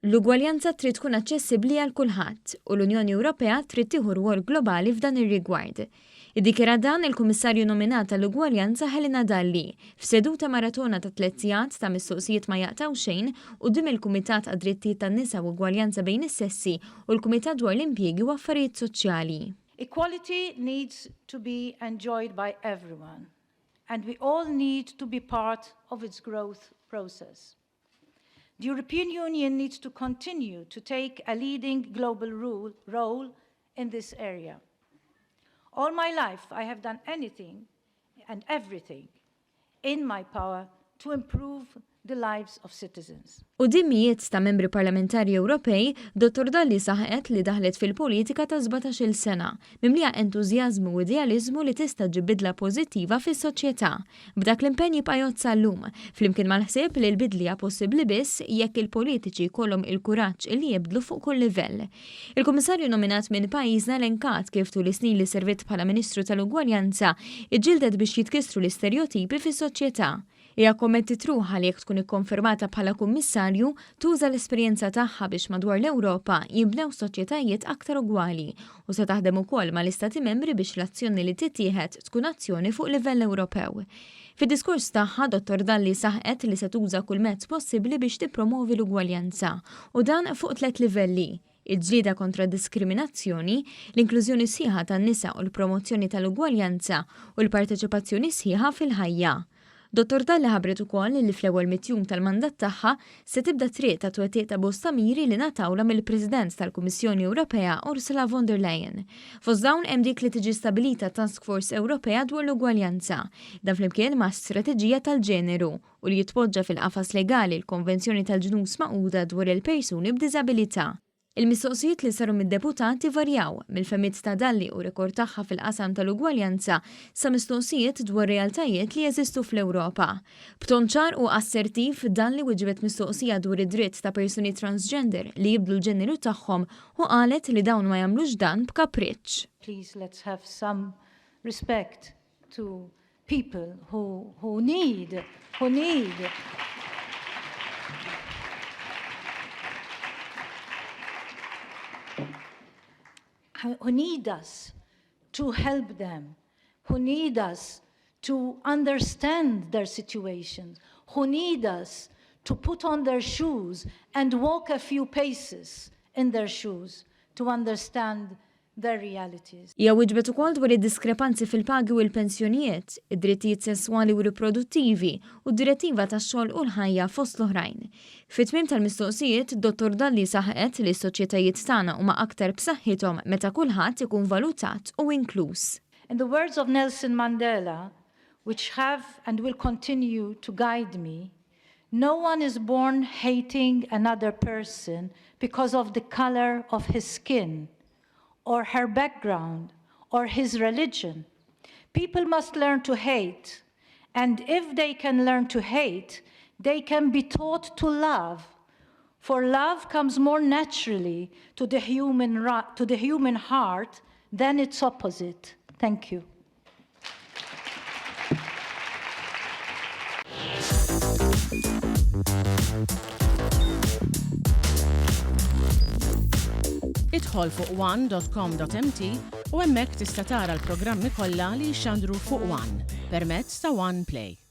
L-ugwaljanza trid tkun aċċessibbli għal kulħadd u l-Unjoni Ewropea trid tieħu rwol globali f'dan ir-rigward. Iddikjara dan il-Kummissarju nominat għall-Ugwaljanza Helena Dalli f'seduta maratona ta' tlett sigħat ta' mistoqsijiet ma jaqtgħu xejn quddiem il-Kumitat għad-Drittijiet tan-Nisa u Ugwaljanza bejn is-Sessi u l-Kumitat dwar l-Impjiegi u Affarijiet Soċjali. Equality needs to be enjoyed by everyone and we all need to be part of its growth process. The European Union needs to continue to take a leading global rule, role in this area. All my life I have done anything and everything in my power to improve the lives of citizens. Quddiem mijiet ta' membri parlamentari Ewropej, Dottor Dalli saħqet li daħlet fil-politika ta' 17-il sena, mimlija entużjażmu u idealiżmu li tista' ġġib bidla pożittiva fis-soċjetà. B'dak l-impenn jibqa' jgħodd sal-lum, flimkien mal-ħsieb li l-bidli hija possibbli biss jekk il-politiċi jkollhom il-kuraġġ li jibdlu fuq kull livell. Il-Kummissarju nominat minn pajjiżna elenkat kif tul is-snin li serviet bħala Ministru tal-Ugwaljanza, iġġieldet biex jitkissru l-isterjotipi fis-soċjetà. Hija kkommettiet ruħha li jekk tkun ikkonfermata bħala Kummissarju, tuża l-esperjenza tagħha biex madwar l-Ewropa jinbnew soċjetajiet aktar ugwali u se taħdem ukoll mal-Istati Membri biex l-azzjoni li tittieħed tkun azzjoni fuq livell Ewropew. Fid-diskors tagħha, Dottor Dalli saħqet li se tuża kull mezz possibbli biex tippromovi l-ugwaljanza, u dan fuq tlett livelli, il-ġlieda kontra d-diskriminazzjoni, l-inklużjoni sħiħa tan-nisa u l-promozzjoni tal-ugwaljanza u l-parteċipazzjoni sħiħa fil-ħajja. Dottor Dalli ħabbret ukoll li fl-ewwel mitt jum tal-mandat tagħha se tibda t-triq ta' twettiq ta' bosta miri li ngħatawlha mill-President tal-Kummissjoni Ewropea Ursula von der Leyen. Fost dawn hemm dik li tiġi stabbilita Task Force Ewropea dwar l-ugwaljanza, dan flimkien ma' strateġija tal-ġeneru u li jitpoġġa fil-qafas legali l-Konvenzjoni tal-Ġnus Magħquda dwar il-Persuni b'Diżabilità. Il-mistoqsijiet li saru mid-deputati varjaw, mill-fehmiet ta' Dalli u rekord tagħha fil-qasam tal-ugwaljanza sa mistoqsijiet dwar realtajiet li jeżistu fl-Ewropa. B'ton ċar u assertiv, Dalli wieġbet mistoqsija dwar id-dritt ta' persuni transgender li jibdlu l-ġeneru tagħhom u qalet li dawn ma jagħmlux dan b'kapriċċ. Please let's have some respect to people who, who need, who need who need us to help them, who need us to understand their situations, who need us to put on their shoes and walk a few paces in their shoes to understand their realities. Hija wieġbet ukoll dwar id-diskrepanzi fil-pagi u l-pensjonijiet, id-drittijiet sesswali u riproduttivi u d-Direttiva tax-Xogħol u l-Ħajja fost l-oħrajn. Fit-tmiem tal-mistoqsijiet, Dottor Dalli saħqet li s-soċjetajiet tagħna huma aktar b'saħħithom meta kulħadd ikun valutat u inkluż. In the words of Nelson Mandela, which have and will continue to guide me, No one is born hating another person because of the color of his skin or her background or his religion. People must learn to hate, and if they can learn to hate, they can be taught to love. For love comes more naturally to the human, to the human heart than its opposite. Thank you. Idħol fuq one.com.mt u hemmhekk tista' tara l-programmi kollha li jixxandru fuq One permezz ta' One Play.